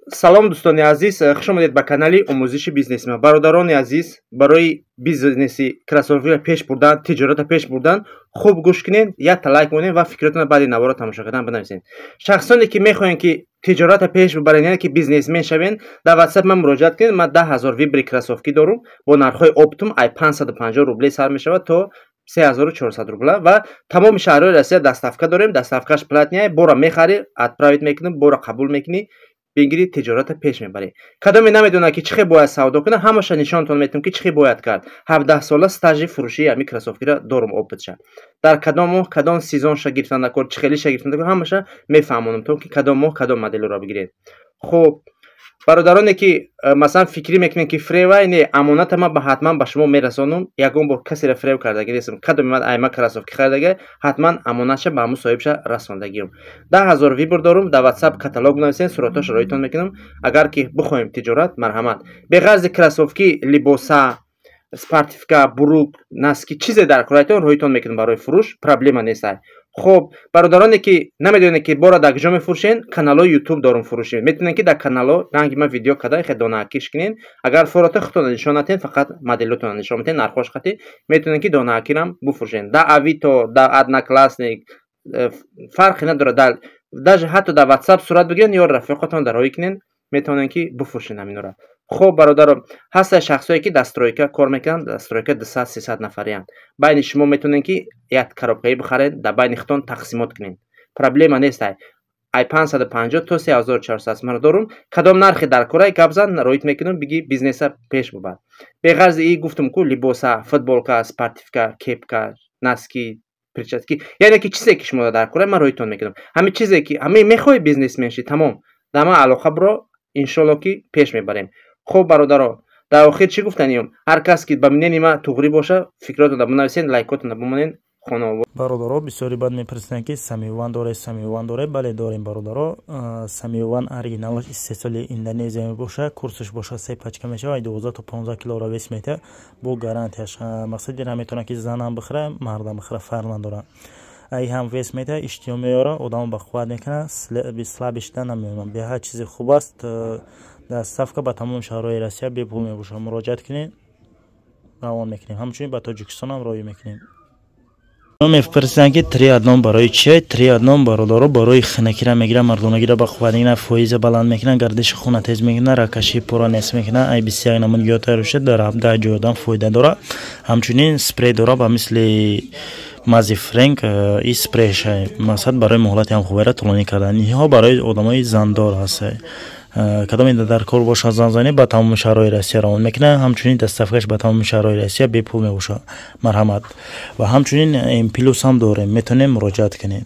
Салом, дӯстони азиз, хуш омадед ба канали омӯзиши бизнеси ман. Бародарони азиз, барои бизнеси кроссовкиро пеш бурдан, тиҷоратро пеш бурдан, хуб гӯш кунед, якта лайк монед ва фикротонро баъди наворо тамошо кардан бинависед. Шахсоне ки мехоҳем, ки тиҷоратро пеш бибаред, яъне ки бизнесмен шавед, дар ватсап ман муроҷиат кунед. Ман 10 000 выбори кроссовки дорум бо нархҳои оптом, ай 550 рублей сар мешавад то 3400 рубла, ва тамоми шаҳрҳои Россия доставка дорем. Доставкаш платная. Бора мехарӣ, отправить мекунем, бора қабул мекунӣ, бигирӣ, тиҷоратро пеш мебарӣ. Кадоме намедонад, ки чӣ хел бояд савдо кунад, ҳамаша нишонтон метавонам, ки чӣ хел бояд кард. 17 сола стажи фурӯшии ҳамин кроссовкиро дорум, опытша. Дар кадом моҳ кадом сезонша гирифтан кор, чӣ хелиша гирифтан кор, ҳамаша мефаҳмонам, то ки кадом моҳ кадом моделро бигиред. Хуб, бародароне ки масалан фикрӣ мекунед, ки фревай, не, амоната ман ба ҳатман ба шумо мерасонам. Ягон бор касеро фрев кардаги нестам. Кадоме ман айма кроссовки харидага, ҳатман амонатша ба ҳамун соҳибша расондагиам. 10 000 выбор дорум. Дар ватсап каталог бинависед, суратҳошро роитон мекунам. Агар ки бихоҳем тиҷорат, марҳамат. Беғарзи кроссовки, либоса, спортивка, брюк, носки, чизе дар корайтон, роитон мекунам барои фурӯш, проблема нестай. Хуб, бародароне ки намедонед, ки бора дар куҷо мефурӯшен, каналҳои Ютуб дорум, фурӯшем. Метавонед, ки дар каналҳо ранги ман видео када хе донаакиш кунед. Агар фурото худтонро нишон натиҳед, фақат моделотонро нишон медиҳед, нархош қатӣ, метавонед, ки донаакирам буфурӯшед. Да Авито, да Одноклассник фарқе надорад, даже ҳатто дар Ватсап сурат бигиред ё рафиқотон дар роҳӣ кунед, метавонед, ки буфурӯшед ҳаминора. Хуб, бародаро, ҳастанд шахсое, ки дар стройка кор мекунанд, дар стройка 200, 300 нафариянд. Байни шумо метавонед, ки як коробкаӣ бихаред, дар байни худтон тақсимот кунед, проблема нестай. Ай 550 то 3400 ман дорум. Кадом нархе дар корай, гап зан, роит мекунам, биги, бизнеса пеш бубар. Беғарзи и гуфтум ку, либоса, футболка, спортивка, кепка, носки, перчатки, яъне ки чизе ки шумо дар корай, ман роитон мекунам. Ҳамин чизе ки ҳамин мехоҳӣ бизнесмен ши, тамом, дар ман алоқа биро, иншолло, ки пеш мебарем. Хуб, бародаро, дар охир чӣ гуфтаниём? Ҳар кас ки ба мнении ман туғрӣ боша, фикротонро бинависед, лайкотонро бимонед. Хонавод. Бародаро, бисёри бад мепурсанд, ки Самиван доре, Самиван доре? Бале, дорем, бародаро. Самиван оригиналаш истеҳсоли Индонезия мебошад. Курсаш боша, се пачка мешавад, 12 то 15 килора вес метиҳад, бо гарантияш. Мақсади ира метавонад, ки занам бихӯра, мардам бихӯра, фарқ надорад. Ай ҳам вес метиҳад, иштиҳо меёрад, одамо ба қувват мекунад, слабый шуда намемонад. Беҳад чизи хуб аст. Доставка ба тамоми шаҳрҳои Россия бепул мебошад. Муроҷиат кунед, равон мекунем, ҳамчунин ба Тоҷикистонам роҳӣ мекунем. Мепурсанд, ки три одном барои чи? Три одном, бародаро, барои хинакира мегирад, мардонагира ба қувват мекунад, фоиза баланд мекунад, гардиши хуна тез мекунад, рагкашии пора нест мекунад. Ай 21 намуд гиёҳ тайёр шуда, дар 17 ҷой одам фоида дорад. Ҳамчунин спрей дорад ба мисли мази френк. И спрейша мақсад барои муҳлати ҳам хубера тӯлонӣ кардан. Инҳо барои одамои зандор ҳаст. Кадоме дар кор бошад, занзанӣ, ба тамоми шаҳрҳои Россия равон мекунад. Ҳамчунин доставкаш ба тамоми шаҳрҳои Россия бепул мебошад. Марҳамат. Ва ҳамчунин Плюс ҳам дорем, метавонем муроҷиат кунем.